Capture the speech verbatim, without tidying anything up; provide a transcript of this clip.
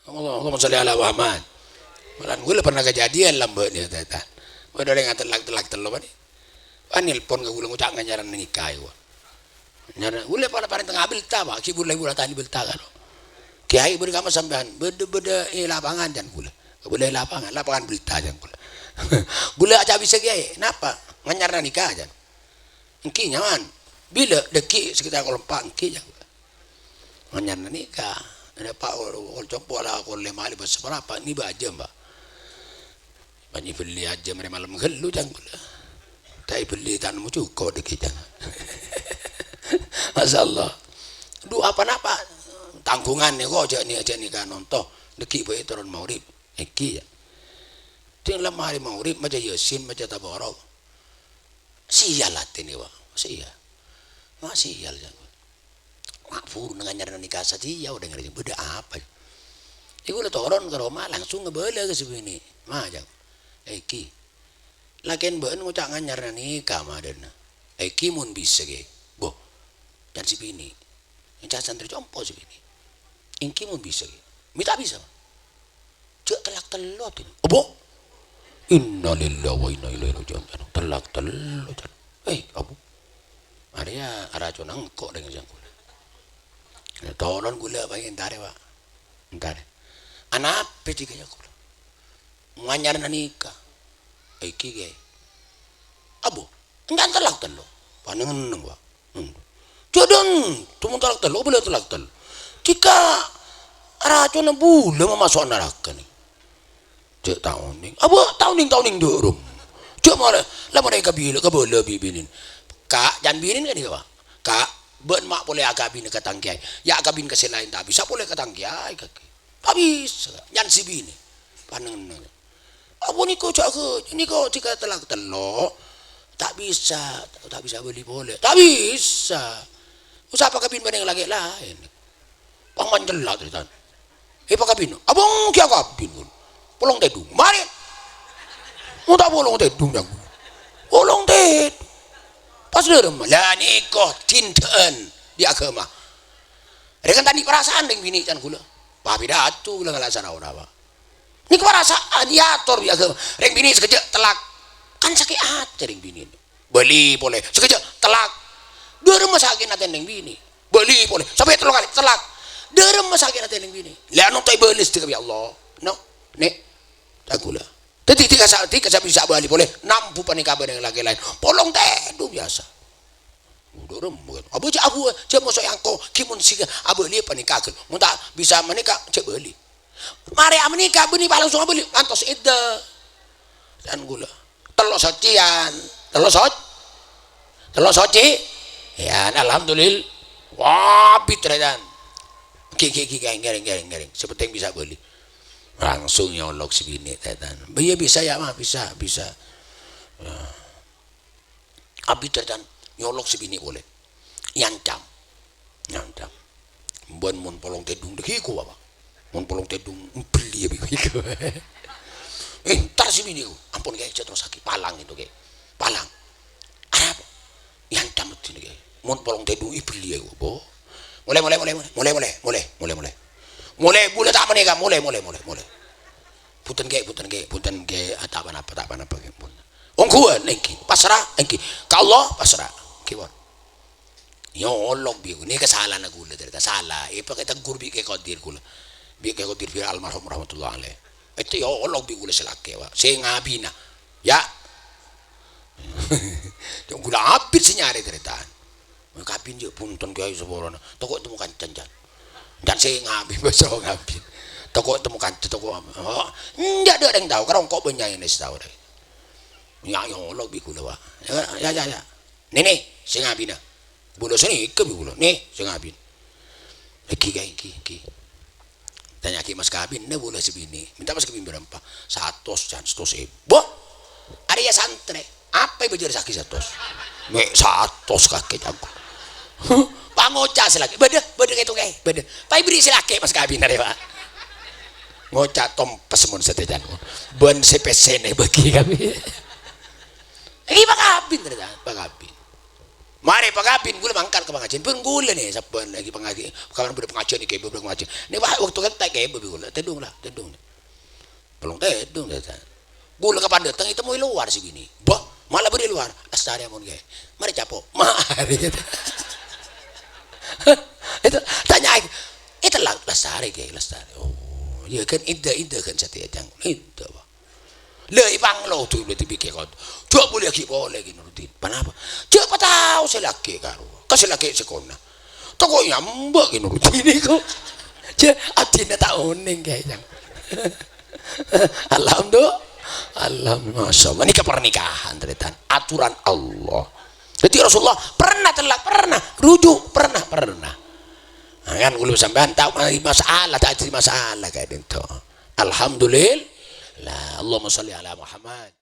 Allah, Allahumma sholli ala Muhammad. Malah ghulâ pernah kejadian lambâ' nè, tètan. Bâdâ orèng atellak-tellak tello' panè. Wah, nelpon ka ghulâ ngoca' nganyarana nikah, wah. Nganyarana, ghulâ para-, parèng tengnga bhelta, Pak. Ghi' bulâ-bulâ tani bhelta, karo. "Kèyaè, bâdâ kamma sampèyan?" "Bâdâ, bâdâ è lapangan," can ghulâ. "Bâdâ è lapangan, lapangan bhelta," can ghulâ. "Ghulâ aca' bisa, Kèyaè." "Napa?" "Nganyarana nikah," can. "Èngghi, nyaman." "Bilâ?" "Dhâggi' sekitar kol empa' èngghi," can ghulâ. Nganyarana nikah. Napa, kol compo' la kol lèma' lèbât saparapa, nèbâ ajâm, Pak. Bânnè bellè ajâm rè malem ghâllu, can ghulâ. Ta' èbellè ta' nemmo jhuko' dhâggi', can. Masyaallah. Dhu, apa-napa tangghungan nèko, jhâ' nè-, jhâ' nèka nonto. Dhâggi' bhâi toron maghrib. Èngghi, ya. Dhing la marè maghrib, maca Yasin, maca Tabarok. Sial atèna, Pak. Sial. Ma' sial, can. Ma' buru nganyarana nikah satèya, orèng rèya bâdâ apa? Èngghi la toron ka roma, langsung ngabâlâ ka sè binè'. "Ma, can. Èngghi. Lakèn bâ'na ngoca' nganyarana nikah, ma, dhâna. Èngghi mon bisa, Kè." "Bo, can sè binè'. Ènca' santrè compo' sè binè'. Èngghi mon bisa, Kè." "Mè' ta' bisa, Pak?" "Jhâ' tellak tello', Din." "Apa?" "Innalillahi wa inna ilaihi raji'un." Tellak tello', can. "Eh, apa?" "Arèya aracona engko', dhing, can ghulâ." Toron ghulâ, Pak, èntarè, Pak. Èntarè. "Anapa dhika, ya, ghulâ?" "Nganyarana nikah." "Èngghi, Kè." "Abo, ènca' tellak tello'." Panèngenneng, Pak. Hmm. "Jhâ' dhâng, mon tellak tello', bâlâ tellak tello'. Dhika aracona bulâ mamaso'a naraka, nè." "Jhâ' ta' onèng." "Abo, ta' onèng, ta' onèng, dhârem. Jhâ' marè, la marè kabila, kabâlâ bi' binèna." "Ka'," can binèna ghânèka, Pak. "Ka', bâ'na ma' polè akabina ka tang kèyaè. Ya' akabin ka sè laèn, ta' bisa polè ka tang kèyaè, kakè. Ta' bisa, Ka'." Can sè binè'. Panèngenneng. "Apa nèko jhâ' ghâ-, nèko dhika tellak tello'? Ta' bisa, ta' bisa bâli polè. Ta' bisa. Osa pakabin bân lakè' laèn." Pas mancella', tarètan. "Eh, pakabin." "Abâ' ghi' akabin, ghun. Polong tèdung." "Marè." "Mon ta' polong tèdung, can ghulâ." "Polong tèdung." Pas dhârem, la nèko cindhâ'ân bi' aghâma. Rèng kan ta' andi' parasaan rèng binè', can ghulâ. Pas pidato ghulâ ngala' sara ora, Pak. Nèko parasaan, èyator bi' aghâma. Rèng binè' sakejjhâ' tellak. Kan sakè' atè rèng binè'. Bâli polè. Sakejjhâ' tellak. Dhâremma sakè'na atèna rèng binè'. Bâli polè. Sampè' tello kalè tellak. Dhâremma sakè'na atèna rèng binè'. La, nonto èbâlâs dhika bi' Allah. No. Nè'. Ta' ghulâ. Dhâddhi dhika sa-, dhika sè bisa bâli polè. Nambu panèka bân lakè' laèn. Polong tèdung biyasa. Udah rembet. Abu jhâ' abu, jhâ' moso engko', ghi' mon sè abâli panèka, ghun. Mon ta' bisa manèka, jhâ' bâli. Marè amanèka, bânnè pas langsung abâli, ngantos iddah. Can ghulâ. Tello' soccèyan. Tello' soc-, tello' soccè. Ya, alhamdulillah. Wah, abit, tarètan. Ghi, ghi, ghi, ghi, ngèrèng, ngèrèng, ngèrèng. Sè pentèng bisa bâli. Langsung nyolok sè binè', tarètan. "Iyâ, bisa, ya, Ma, bisa, bisa." Ya. Abit, tarètan, nyolok sè binè' polè. Èancam. Èancam. "Bân mon polong tèdung dhâggi' ko, Bapak. Mon polong tèdung, belliyâ bi' ko." "Eh, entar sè binè' ko." "Ampon, Kè, jhâ' terrossaghi. Palang itu, Kè. Palang." "Arapa?" "Èancam dinna, Kè. Mon polong tèdung, belliyâ ko." "Bo." "Molè, molè, molè, molè. Molè, molè, molè, molè, molè. Molè, bulâ ta' manèka. Molè, molè, molè, molè." "Bhunten, Kè, bhunten, Kè, bhunten, Kè, ah, ta' ponapa, ta' ponapa, Kè, ampon." "Ongghuwân, èngghi, pasra, èngghi, ka Allah, pasra, èngghi, pon." Nyolok bi' ghulâ, nèka salana ghulâ, tarètan sala, èpakè teggur bi' Kè Qadir ghulâ. Bi' Kè Qadir Fira almarhum rahmatullah alaih. Ètè nyolok bi' ghulâ sè lakè, Pak, sè ngabina. Ya. Ghulâ abit sè nyarè, tarètan. Kabin, jhâ', bhunten, Kèyaè, saporana. Tako' temmo kanca, can. Can sè ngabin, bâso ngabin. Tako' temmo kanca, tako' apa. Oh, enjâ' dâ' rèng tao, karongko' bânnya'na sè tao rè. Ya, nyolok bi' ghulâ, Pak. Ya, ya, ya, ya. Nè, nè, sè ngabina. Bulâ sanèka bi' ghulâ. Nè, sè ngabin. Èngghi, Kè, èngghi, èngghi. Tanya'aghi mas kabinna bulâ sè binè'. Mènta mas kabin bârâmpa? Satos, can, satos èbu. Bo! Arèya santrè. Apa èbâjârâssaghi satos? Mè' satos kakè, jago. Pangoca' sè lakè. Bâdâ, bâdâ kèto, Kè. Bâdâ. Pas èberri' sè lakè mas kabin arè, Pak. Ngoca' tompes mon satèya, can. Bân sè pèssèna èbâghi kabin. Èngghi, pakabin, tarètan, pakabin. Marè pangabin, ghulâ mangkat ka pangajiyân. Pon ghulâ nè, sabbhân lagi pangajiyân. Kapan bâdâ pangajiyân nèka, bâdâ pangajiyân. Nè, wah, bâkto kan ta' kèbâ bi ghulâ. Tèdung la, tèdung la. Polong tèdung, ta'. Ghulâ kapan dâteng, ètemmo è lowar sè binè'. Bâh, malah bâdâ è lowar. "Lastarè ampon, Kè." "Marè capo'." "Marè." Itu, tanya, "Itu la-, lastarè, Kè, lastarè." "Oh, iyâ kan, idda, idda kan satèya, Cang." "Idda, bâh." La, èpanglodu, la dipikir kon. Jhâ' molèyaghi polè, Kè Nuruddin. Ponapa? Jhâ' patao sè lakè' karo. Ka sè lakè' sè kona. Tako' nyambâ, Kè Nuruddin nèko. Jhâ' abdhina ta' onèng, Kè, Cang. Alhamdulillah. Alhamdulillah. Masya Allah. Nèka pernikahan, tarètan. Aturan Allah. Jadi Rasulullah pernah tellak, pernah. Rujuk, pernah, pernah. Nah, kan, ghulâ sampèyan tao masalah, ta' jadi masalah ka'dinto. Alhamdulillah. Allahumma shalli ala Muhammad.